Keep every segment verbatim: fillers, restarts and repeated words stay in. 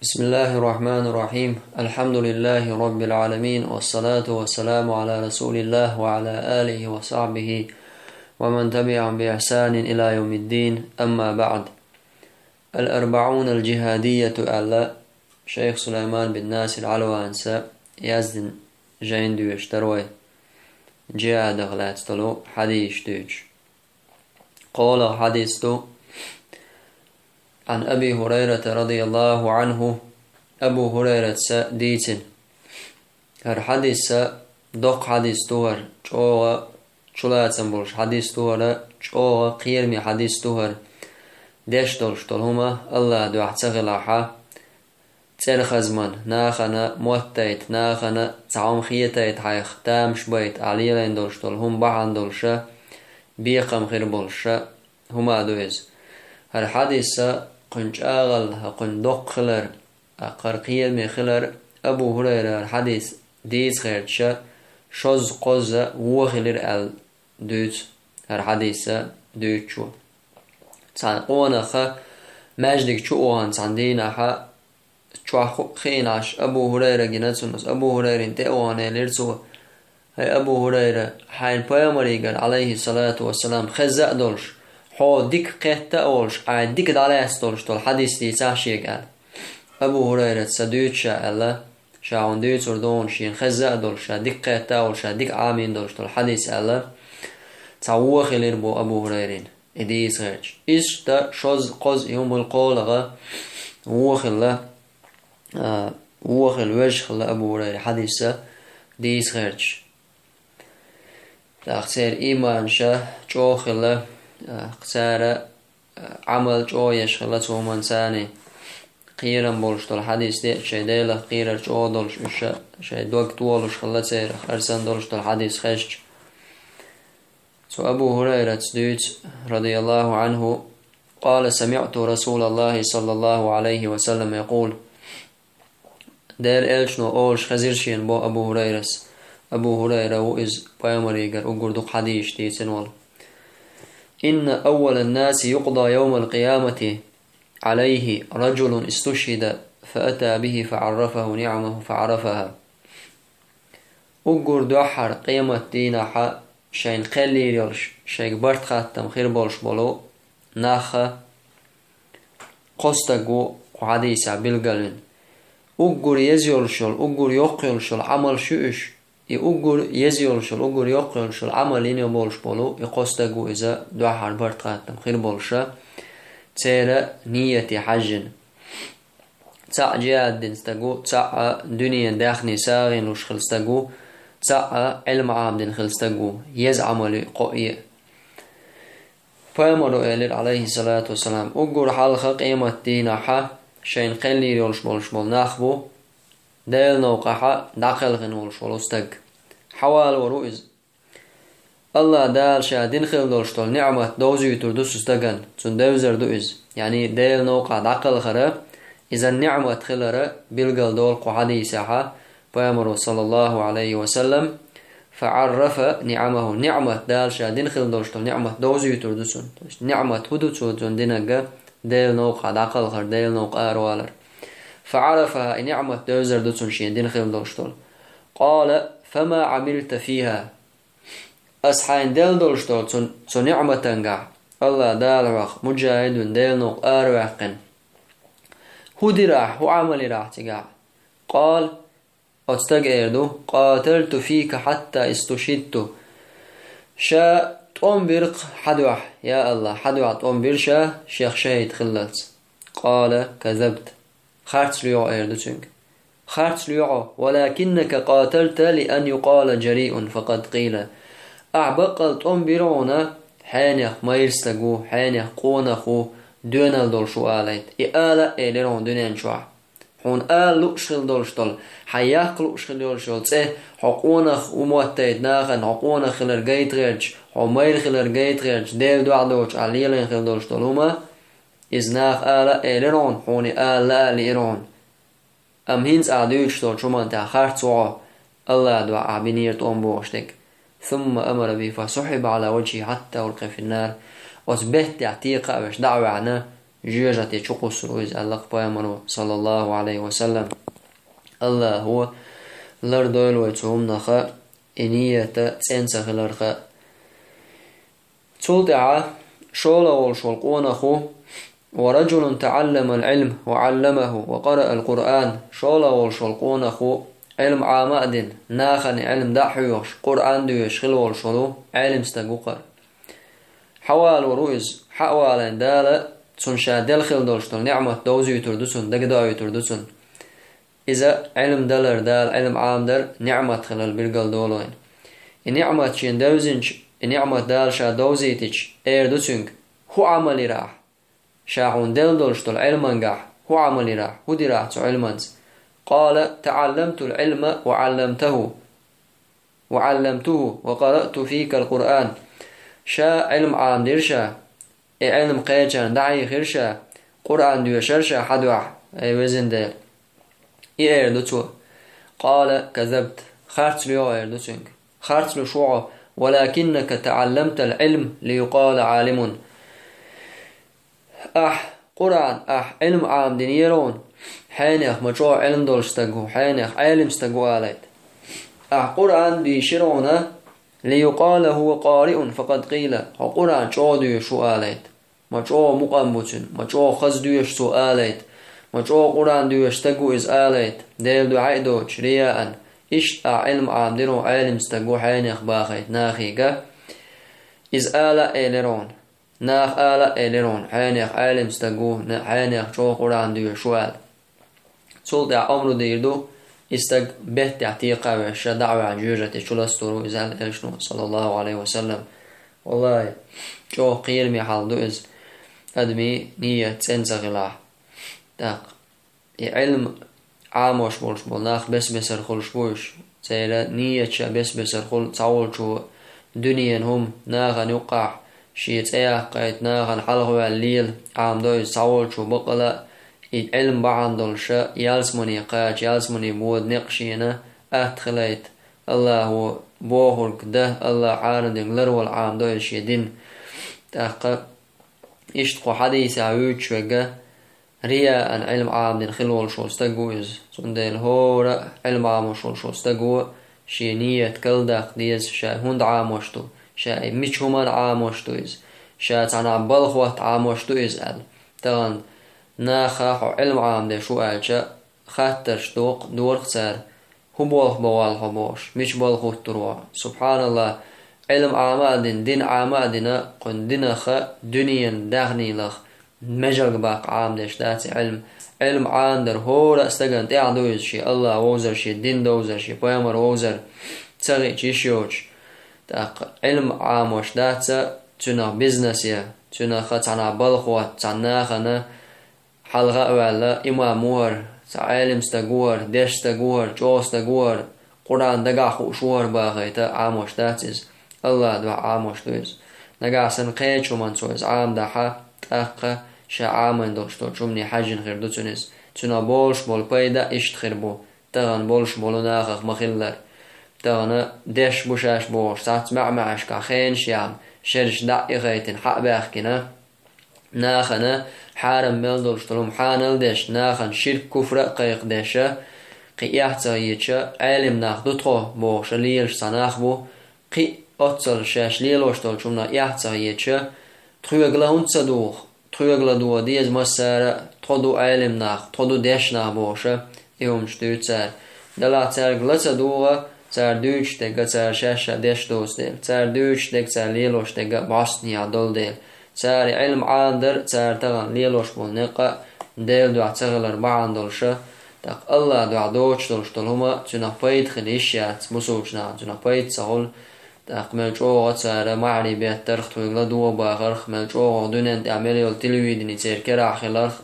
بسم الله الرحمن الرحيم. الحمد لله رب العالمين، والصلاة والسلام على رسول الله وعلى آله وصحبه ومن تبعهم بإحسان إلى يوم الدين. أما بعد. الأربعون الجهادية аьлла, шайх Сулайман бин Насир Алванца яздина жайн доьшуш дар вай, джихадах лаьцна долу хьадисаш дуьйцуш. КхоалагӀа хьадис ду: عن أبي هريرة رضي الله عنه, Абу Хурайрас дийцина. ХӀара хьадис доккха хьадис ду хӀара, чӀогӀа чулацам болуш хьадис ду хӀара, чӀогӀа кхераме хьадис ду хӀара. Деш долуш долу хӀума АллахӀан дуьхьа ца хилахь, цӀерхазман, нахана моттайта, нахана цхьа хӀума хетайта хьайх, тамаш байта, ахь лелийна долуш долу хӀума бахьана долуша, бекхам хир болуша хӀума ду иза. ХӀара хьадис кхуьнан чӀагӀалла, кхуьнан доккха хилар, а, кхара кхераме хилар, Абу Хурайра хӀара хьадис дийца гӀерташа, шозза-кхозза вон хилира аьлла дуьйцу хӀара хьадис дуьйцучо. Цхьана къонахха маьждиг чу а вахана цхьана дийнахьа, чохь ху-, хиъна Ӏаш Абу Хурайра гина цунна. Абу Хурайрина тӀе а вахана элира цо: «ХӀай Абу Хурайра, хьайна пайхамарегара, Ӏалайхи салату вассалам, хезна а долуш, хьо дика кхетта а волуш, Ӏай дика дӀалаьцна долуш долу хьадис дийцахь шега», – аьлла. Абу Хурайрас дуьйцу ша аьлла, ша хьуна дуьйцур ду хьуна шена хезна а долуш, ша дика кхетта а волуш, ша дика Ӏамийна долуш долу хьадис аьлла, цхьа вон хилира боху Абу Хурайрина и дийца гӀерташ. Иштта шозза-кхозза и хӀума хилла, кхоалагӀа вон хилла, а, вон хилла, вуьрхӀитта хилла Абу Хурайра хьадис дийца гӀерташ. ТӀаккха церан ийманаш чӀогӀа хилла, а, цара, а, Ӏамал чӀогӀа еш хилла цу хӀуманца. Кхерам болуш долу хьадис деъча, шайн Делах кхерар чӀогӀа долуш, уьш шайн дог толуш хилла церан, хӀара санна долуш долу хьадис хезча. Цу Абу Хурайрас дуьйцу, радияллаху Ӏанху: «قال: سمعت رسول الله صلى الله عليه وسلم يقول». Делан элчано олуш хезира шена боху Абу Хурайрас. Абу Хурайра ву иза пайхамарегара уггар дукха хьадисаш дийцина волу. «إن أول الناس يقضى يوم القيامة عليه رجل استشهد فأتى به فعرفه نعمه فعرفها». Уггар дуьххьара къематдийнахьа шайна кхел йийр йолуш, шайга барт-хаттам хир болуш болу нах кхо стаг ву кху хьадисехь билгалвина. Уггар еза йолуш йолу, уггар йоккха йолуш йолу Ӏамалш ю уьш, и уггар еза йолуш йолу, уггар йоккха йолуш йолу Ӏамал йина болуш болу, и кхо стаг ву иза дуьххьара барт-хаттам хир болуша, церан нийяте хьаьжжина. ЦаӀ джихад дина стаг ву, цаӀ дуьненан даьхни сагӀина луш хилла стаг ву, цаӀ Ӏилма Ӏамадина хилла стаг ву, еза Ӏамал ю кхоъ а. Пайхамаро элира, Ӏалайхи салату вассалам: «Уггар хьалха къематдийнахьа шайна кхел йийр йолуш болуш болу нах бу Делан новкъахьа дӀакхелхина волуш волу стаг». Хьавалор ву иза. АллахӀ Дала Ша дина хилла долуш долу ниӀмат довзуьйтур ду цу стагана, цунна девзар ду иза. Яъни Делан новкъахь дӀакхалхара иза ниӀмат хилара билгал долу кху хьадисехьа Пайхамаро, саллаллаху Ӏалайхи ва саллам, «فعرف نعمه», ниӀмат, Дала Ша дина хилла долуш долу ниӀмат довзуьйтур ду цунна. То есть ниӀмат хӀун ду цо цунна динарг, Делан новкъахь дӀакхалхар, Делан новкъа аравалар. «فعرفها», и ниӀмат девзар ду цунна шена дина хилла долуш долу. «قال: فما عملت فيها؟» Ас хьайна делла долуш долу цу, цу ниӀматангахь, АллахӀ Дала хьох муджахӀид вина, Делан новкъа араваьккхина, хӀун дира ахь, хӀун Ӏамал йира ахь цигахь? «قال», оцу стага эр ду: «قاتلت فيك حتى استشهدت». Ша тӀом бира-кх хьан дуьхьа, я АллахӀ, хьан дуьхьа тӀом бира ша, шех шахӀид хиллалц. «قال: كذبت». Харц лоьху, эр ду цуьнга. Харц лоьху, «ولكنك قاتلت لأن يقال جريء، فقد قيل». Ахь баккъал тӀом бира хьуна, хьенех майра стаг ву, хьенех къонах ву, доьналла долуш ву алайта. И ала а элира хьуна дуьнен чохь. Хьуна ала лууш хилла долуш долу, хьан яккха лууш хилла йолуш йолу цӀе, хьо къонах ву моттайта нахана, хьо къонах хилар гайта гӀерташ, хьо майра хилар гайта гӀерташ, Делан дуьхьа доцуш ахь лелийна хилла долуш долу хӀума, иза наха ала а элира хьуна, хьуна и ала лаа а лиира хьуна. Амма хӀинца ахь дуьйцуш долчу хӀуманна тӀехь харц ву хьо, АллахӀ дуьхьа ахь бинера тӀом бохуш дерг. «ثم أمر به فسحب على وجهه حتى ألقي في النار». Оцу беттехь текха а веш дӀа а ваьхьна, жоьжахате чукхуссур ву иза, аьлла-кх пайхамаро, саллаллаху Ӏалайхи ва саллам. АллахӀа лардойла вай цу хӀуманах, и нийят цӀена ца хиларах. Цул тӀаьхьа шоллагӀа волуш волу къонах ву: «ورجل تعلم العلم وعلمه وقرأ القرآن». ШоллагӀа волуш волу къонах ву, Ӏилма Ӏама а дина, нахана Ӏилма дӀа а хьоьхуш, Къуръан доьшуш хилла волуш волу Ӏелам стаг ву-кх. Хьавалор ву иза, хьа а валийна Дала цунна ша делла хилла долуш долу ниӀмат довзуьйтур ду цунна, дагадоуьйтур ду цунна. Иза Ӏилма далар, Дала Ӏилма Ӏамадар ниӀмат хилар билгалдолу вайна. И ниӀмат шена девзинчу, и ниӀмат Дала ша довзийтича, эр ду цуьнга: «ХӀун Ӏамал йира ахь? Ша хьуна делла долуш долу Ӏилмангахь хӀун Ӏамал йира ахь? ХӀун дира ахь цу Ӏилманца?» «قال: تعلمت العلم وعلمته، وعلمته، وقرأت فيك القرآن». Ша Ӏилма Ӏамадира ша, и Ӏилма кхечарна дӀахьийхира ша, Къуръан доьшура ша хьан дуьхьа, ай везан Дела. И эр ду цо. «قال: كذبت». Харц луьйгӀ, эр ду цуьнга. Харц луьйш ву хьо, «ولكنك تعلمت العلم ليقال عالم». Ахь Къуръан, ахь Ӏилма Ӏамадинера хьуна, хьенех ма чӀогӀа Ӏилма долуш стаг ву, хьенех Ӏелам стаг ву алайта. Ахь Къуръан дийшира хьуна, «ليقال هو قارئ فقد قيل», хьо Къуръан чӀогӀа доьшуш ву алайта. Ма чӀогӀа мукъам бу цуьнан, ма чӀогӀа хаза доьшу цо алайта, ма чӀогӀа Къуръан доьшу стаг ву иза алайта, Делан дуьхьа а доцуш, рияан, иштта ахь Ӏилма Ӏамадина Ӏелам стаг ву хьенех бахайта нахийга. Иза ала а элира хьуна, наха ала а элира хьуна, хьенех Ӏелам стаг ву, хьенех чӀогӀа Къуръан доьшу ву аьлла. Цул тӀаьхьа омра дийр ду, и стаг беттехь текхавеш, ша дӀа а ваьхьна, жоьжахате чу ластор ву иза аьлла элчано, саллаллаху Ӏалайхи ва саллам. Валлахи, чӀогӀа кхераме хьал ду иза, адамийн нийят цӀена ца хилахь. ТӀаккха и Ӏилма Ӏамош болуш болу нах бес-бесара хуьлуш бу уьш. Церан нийят ша бес-бесара хуьлу, цхьаволчо дуьненан хӀума нахана юккъахь шен цӀе яккхийта, нахана хьалхаваьлла лела Ӏамадо иза, цхьаволчо бакъала а и Ӏилма бахьана долуш ялсамане кхача, ялсамане бода некъ шена атта хилийта, АллахӀа бохург дан, АллахӀа хьарам динарг ларвала Ӏамадо иза шен дин. ТӀаккха иштта кху хьадисехь вуьйцуш верг, рияан Ӏилма Ӏамадина хилла волуш волу стаг ву иза. Цундела хӀора а Ӏилма Ӏамош волуш волу стаго шен нийят карладаккха деза, ша хӀунда Ӏамош ду, ша и мича хӀуманна Ӏамош ду иза, ша цхьанхьа балха хӀотта Ӏамош ду иза аьлла. Тахана наха хьо Ӏилма Ӏамадеш ву аьлча, хаттарш доккху, дора-кх цара: «ХӀун болх бан воллу хьо?» – бохуш, «Мича балха хӀуттур ву хьо?» СубхьаналлахӀ, Ӏилма Ӏама а дина, дин Ӏама а дина, кхуьнан динах дуьненан даьхнийлах межалг баккха Ӏамадеш дац и Ӏилма. Ӏилма Ӏамадар хӀора а стагана тӀехь ду иза, шен АллахӀ вовзар, шен дин довзар, шен пайхамар вовзар ца хиъча йиш йоцуш. ТӀаккха Ӏилма Ӏамош дац цуьнах бизнес ян, цуьнах цхьанхьа балха хӀотта, цхьана нахана хьалха а ваьлла, имам ву хӀара, цхьа Ӏелам стаг ву хӀара, дешна стаг ву хӀара, чӀогӀа стаг ву хӀара, Къуръан дагахь хууш ву хӀара бахийта Ӏамош дац иза. АллахӀан дуьхьа Ӏамош ду иза. Нагахь санна кхечу хӀуманна цо иза Ӏамадахь, тӀаккха ша Ӏамийна долуш долчу хӀумане хьаьжжина хир ду цунна иза. Цуьнан болуш болу пайда иштта хир бу, тахана болуш болу нахах ма-хиллара. Тахана дешна бу шаьш бохуш, цхьацца маьӀ-маьӀашкахь хенаш яьхна, шераш дӀа а ихайтина, хьа а баьхкина, нахана хьарам мел долуш долу хӀума хьанал а деш, нахана ширк, куфр а кхайкхадеш, кхин эхь ца хеташ, Ӏелам нах ду тхо бохуш лелаш цхьа нах бу, кхин а оццул шаьш лелош долчу хӀуманах эхь ца хеташ, тхоьга ла хӀунда ца дугӀу, тхоьга ладогӀа деза массара а, тхо ду Ӏелам нах, тхо ду дешна нах бохуш, и хӀуманаш дуьйцу цара. Делахь цаьрга ла ца дугӀу, цара дуьйцуш дерг цара шаьш а деш доцу дела, цара дуьйцуш дерг, цара лелош дерг а бӀостанехьа долу дела. Цара Ӏилма Ӏамадар, цара тахана лелош болу некъ а Делан дуьхьа ца хилар бахьана долуш, тӀаккха АллахӀан дуьхьа доцуш долуш долу хӀума цуьнах пайда хила йиш яц, бусулбачу нахана цуьнах пайда ца хуьлу, тӀаккха мел чӀогӀа цара маьхьарий беттарх, тхоьга ладогӀа бахарх, мел чӀогӀа дуьнен тӀехь мел йолу телевидени церан керахь хиларх,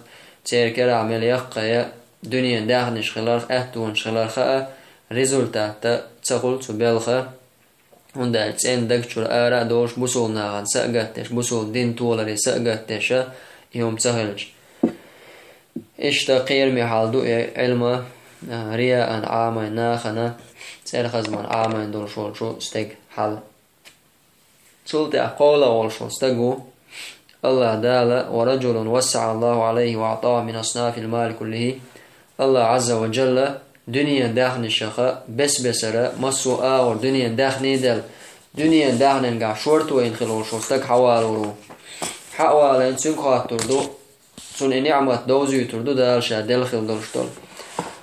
церан керахь мел яккхий дуьненан даьхнаш хиларх, аьттонаш хиларх а результат ца хуьлу цу белхан. ХӀунда аьлча цӀенна даг чуьра ара а долуш, бусулба нахана са а гатдеш, бусулба дин толаре са а гатдеш, и хӀума ца хилча. Иштта кхераме хьал ду и Ӏилма, а, рияан Ӏамийна, нахана цӀерхазман Ӏамийна долуш волчу стеган хьал. Цул тӀаьхьа кхоалагӀа волуш волу стаг ву, Аллах Дала: «Ва раджулун вассаӀа Аллаху Ӏалайхи ва аӀтаху мин аснафил мали куллихи». Аллах Ӏазза ва Джалла дуьнен даьхнешах бес-бесара, массо а агӀор дуьнен даьхни делла, дуьнен даьхненгахь шорта вайна хилла волуш волу стаг хьавалур ву. Хьавалийна цуьнга хоттур ду, цунна и ниӀмат довзуьйтур ду Дала ша делла хилла долуш долу.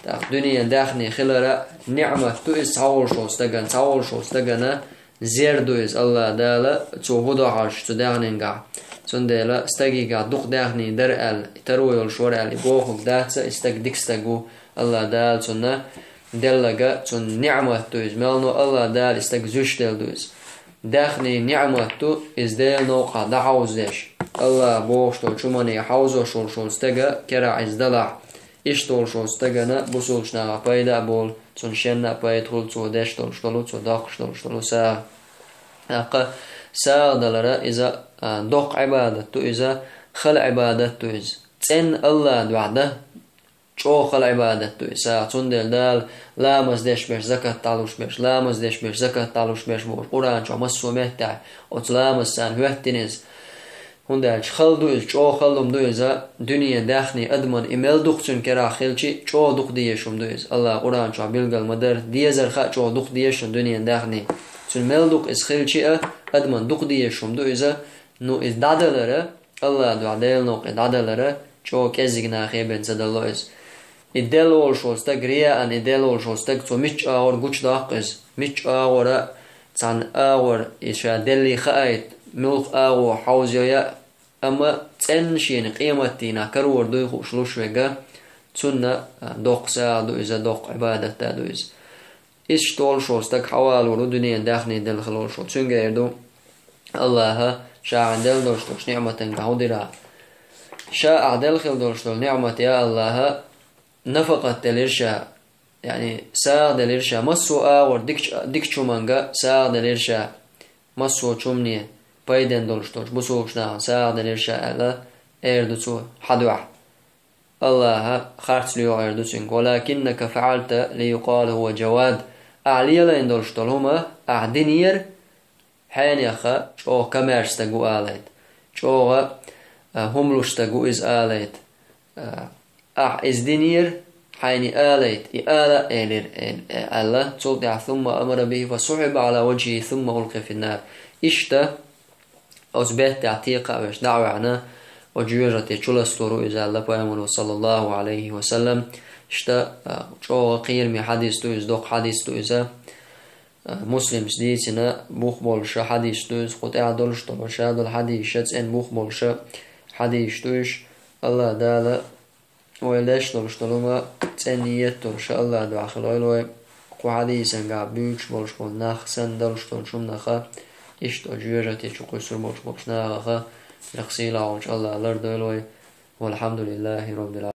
ТӀаккха дуьнен даьхни хилар ниӀмат ду иза цхьаволуш волу стагана, цхьаволуш волу стагана зер ду иза Аллах Дала, цо хӀун до хьожуш цу даьхненгахь. Цундела стагехь дукха даьхни дара аьлла, и таро йолуш вара аьлла, и бохург дац, и стаг дика стаг ву, Аллах Дала цунна делларг, цунна ниӀмат ду иза. Мел но Аллах Дала и стаг зуьйш делла ду иза. Даьхни ниӀмат ду, иза Делан новкъахь дӀахьовзадеш. Аллах бохуш долчу хӀумане хьовзош волуш волу стага керахь иза далахь, иштта волуш волу стагана бусулчу наха пайда а болу, цунна шенна а пайда хуьлу цо деш долуш долу, цо доккхуш долуш долу сагӀа. ТӀаккха сагӀа далар иза, а, доккха Ӏибадат ду иза, хала Ӏибадат ду иза. ЦӀенна Аллах дуьхьа дан чӀогӀа хала Ӏибадат ду иза. Цундела Дала ламаз деш берш, закат дӀалуш берш, ламаз деш берш, закат дӀалуш берш бохуш Къуръан чохь массо а меттехь оцу ламаз царна хӀоьттина иза. ХӀунда аьлча хала ду иза, чӀогӀа хала хӀума ду иза, дуьнен даьхни адаман и мел дукха цуьнан керахь хилчи, чӀогӀа дукха дезаш хӀума ду иза. Аллах Къуръан чохь билгал ма дара, дезар хаьа чӀогӀа дукха дезаш хӀума дуьнен даьхни. Цуьнан мел дукха иза хилчи а, адаман дукха дезаш хӀума ду иза, ну иза дӀадалара, Аллах дуьхьа Делан новкъа дӀадалара, чӀогӀа кӀеззиг нахе бен ца далло иза. И делла волуш волу стаг, рияан и делла волуш волу стаг, цо мичча агӀор гучудоккху иза. Мичча агӀора, цхьана агӀор и ша деллий хаийта, муьлха агӀо хьовзайо яа, амма цӀенна шена къематдийнахь карор дуй хууш луш верг, цунна, а, доккха сагӀа ду иза, доккха Ӏибадат а ду иза. Иштта волуш волу стаг хьавалур ву дуьненан даьхни делла хила волуш волу. Цуьнга эр ду Аллаха ша хьайна делла долуш долчу ниӀматанга хьо дира. Ша ахь делла хила долуш долу ниӀмат, я Аллаха, нафакъат делира ша, яъни сагӀа делира ша, массо а агӀор дикачу, дикачу хӀуманга сагӀа делира ша, массо а чумне пайден долуш долчу бусулбачу нахана сагӀа делира ша аьлла, эр ду цо хьан дуьхьа. Аллаха харц лоьху эр ду цуьнга: «Валакиннака фаӀалта лиюкъала хӀува джавад». Ахь лелайна долуш долу хӀума ахь динера, хьенеха чӀогӀа комаьрша стаг ву алайта, чӀогӀа, а, хӀума луш стаг ву иза алайта. А, ахь иза динера, хьайна и алайта, и ала а элира, э, э, аьлла. Цул тӀаьхьа: «Сумма амара бихи фасухьиба ала ваджхихи сумма улкъия финнар». Иштта оцу беттехь текха а веш дӀа а ваьхьна, оцу жоьжахати чу ластор ву иза аьлла Пайхамаро, саллаллаху Ӏалайхи ва саллам. Иштта, а, чӀогӀа кхераме хьадис ду иза, доккха хьадис ду иза. А, Муслимс дийцина бух болуша хьадис ду иза, кху тӀехь долуш долу ша долу хьадисша цӀена бух болуша хьадис ду уьш. Аллах Дала вай леш долуш долу хӀума цӀена ниет долуша Аллах дуьхьа хилойла вай. Кху хьадисангахь буьйцуш болуш болу нах санна долуш долчу хӀуманаха, иштта оцу жоьжахати чу кхуьссур болуш болчу нахаха, рахсийла волчу Аллах лардойла вай. Валхьамдулиллахи роббил